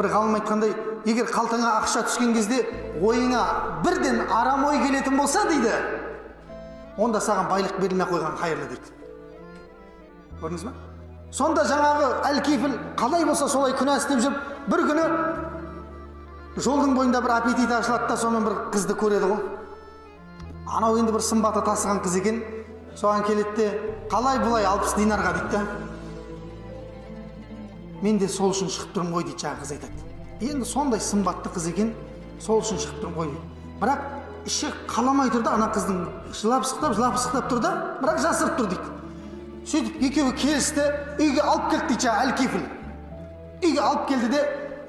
Бір ғалым айтқандай, егер қалтаңа ақша түскен кезде ойыңа бірден арам ой келетін болса дейді, онда саған байлық берілмей қойған қайырлы дейді. Көрдіңіз ба? Сонда жаңағы Әл-Кифл қалай болса солай күнә істеп жүріп, бір күні жолдың бойында бір аппетит ашылады да, сонымен бір қызды көреді ғой. Анау енді бір сымбаты тасыған қыз екен. Соған келеді де, қалай бұлай 60 динарға дейді да. Мен де сол үшін шығып тұрмын ғой дейді, жаңағы қыз айтады. Енді сондай сымбатты қыз екен, сол үшін шығып тұрмын ғой дейді. Бірақ іші қаламай тұр да, ана қыздың жылап сықтап, жылап сықтап тұр да, бірақ жасырып тұр дейді. Сөйтіп екеуі келісті, үйге алып келді дейді жаңағы Әл-Кифл. Үйге алып келді де,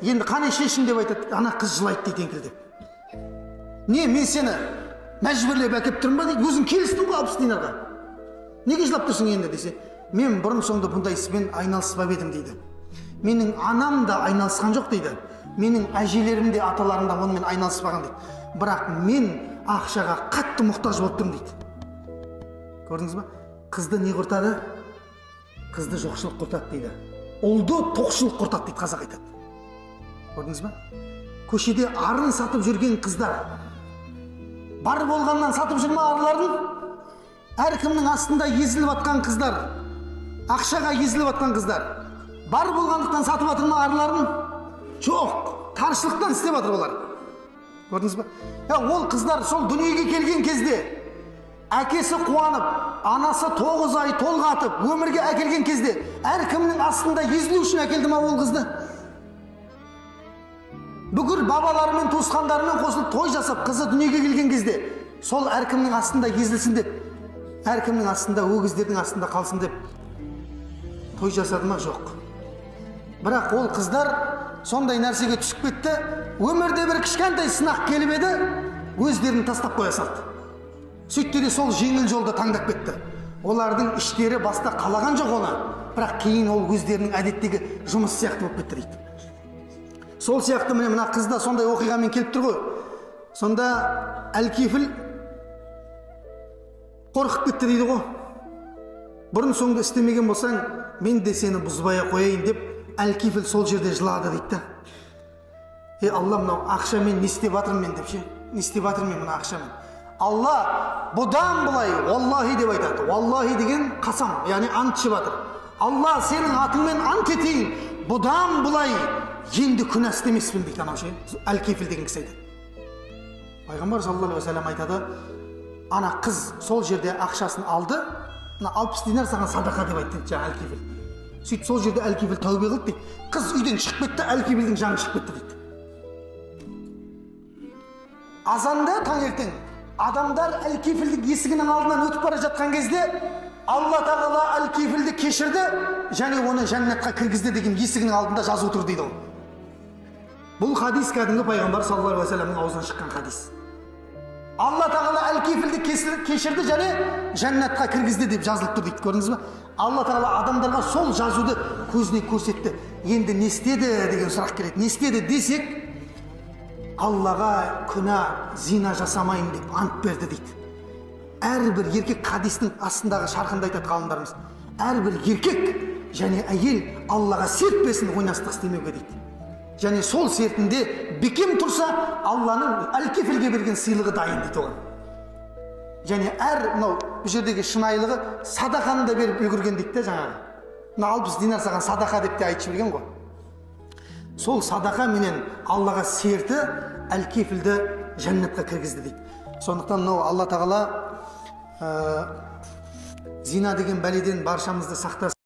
енді қане шешін деп айтады. Ана қыз жылайды дейді еңкілдеп. Не, мен сені мәжбүрлеп әкеліп тұрмын ба дейді, өзің келістің ғой 60 динарға. Неге жылап тұрсың енді десе, мен бұрын соңды бұндай іспен айналыспап едім дейді. Менің анам да айналысқан жоқ дейді. Менің әжелерім де, аталарым да онымен айналыспаған дейді. Бірақ мен ақшаға қатты мұқтаж болып тұрмын дейді. Көрдіңіз ба? Қызды не құртады? Қызды жоқшылық құртады дейді. Ұлды тоқшылық құртады дейді, қазақ айтады. Көрдіңіз ба? Көшеде арын сатып жүрген қыздар бар болғаннан сатып жүр ма арларын? Әркімнің астында езіліп атқан қыздар, ақшаға езіліп атқан қыздар бар болғандықтан сатып жатыр ма арларын? Жоқ, таршылықтан істеп жатыр олар. Көрдіңіз ба? Ол қыздар сол дүниеге келген кезде әкесі қуанып, анасы 9 ай толғатып өмірге әкелген кезде әркімнің астында езілу үшін әкелді ма ол қызды? Бүкіл бабаларымен, туысқандарымен қосылып той жасап қызы дүниеге келген кезде сол әркімнің астында езілсін деп, әркімнің астында, өгіздердің астында қалсын деп той жасады ма? Жоқ. Бірақ ол қыздар сондай нәрсеге түсіп кетті. Өмірде бір кішкентай сынақ келіп еді, өздерін тастап қоя салды. Сөйтті де сол жеңіл жолды таңдап кетті. Олардың іштері баста қалаған жоқ оны, бірақ кейін ол өздерінің әдеттегі жұмыс сияқты болып кетті дейді. Сол сияқты міне мына қыз да сондай оқиғамен келіп тұр ғой. Сонда Әл-Кифл қорқып кетті дейді ғой. Бұрын соңды істемеген болсаң, мен де сені бұзбай қояйын деп Әл-Кифл сол жерде жылады дейді. Е, Алла, мынау ақшамен не істеп жатырмын мен деп ше? Не істеп жатырмын мен мына ақшамен? Алла бұдан былай уаллахи деп айтады. Уаллахи деген қасам, яғни ант ішіп жатыр. Алла, сенің атыңмен ант етейін, бұдан былай енді күнә істемеспін дейді анау ше. Әл-Кифл деген кісі айтады. Пайғамбар саллаллаху алейхи уассалам айтады, ана қыз сол жерде ақшасын алды, мына 60 динар саған садақа деп айтты дейді жаңа Әл-Кифл. Сөйтіп сол жерде Әл-Кифл тәубе қылды дейді. Қыз үйден шығып кетті, Әл-Кифлдің жаны шығып кетті дейді. Азанда таңертең адамдар Әл-Кифлдің есігінің алдынан өтіп бара жатқан кезде Алла тағала Әл-Кифлді кешірді және оны жәннатқа кіргізді деген есігінің алдында жазу тұр дейді ол. Бұл хадис кәдімгі пайғамбар саллаллаху алейхи уассаламның аузынан шыққан хадис. Алла тағала Әл-Кифлді кешірді және жәннатқа кіргізді деп жазылып тұр дейді. Көрдіңіз ба? Алла тағала адамдарға сол жазуды көзіне көрсетті. Енді не істеді деген сұрақ келеді. Не істеді десек, Аллаға күнә, зина жасамайын деп ант берді дейді. Әрбір еркек, хадистің астындағы шархында айтады ғалымдарымыз, әрбір еркек және әйел Аллаға серт берсін ойнастық істемеуге дейді. Және сол сертінде бекем тұрса, Алланың Әл-Кифлге берген сыйлығы дайын дейді оған. Және әр мынау бұл жердегі шынайылығы садақаны да беріп үлгерген дейді де жаңағы. Мына 60 динар саған садақа деп те айтып жіберген ғой. Сол садақа менен Аллаға серті Әл-Кифлді жәннатқа кіргізді дейді. Сондықтан мынау Алла тағала зина деген бәледен баршамызды сақтасын.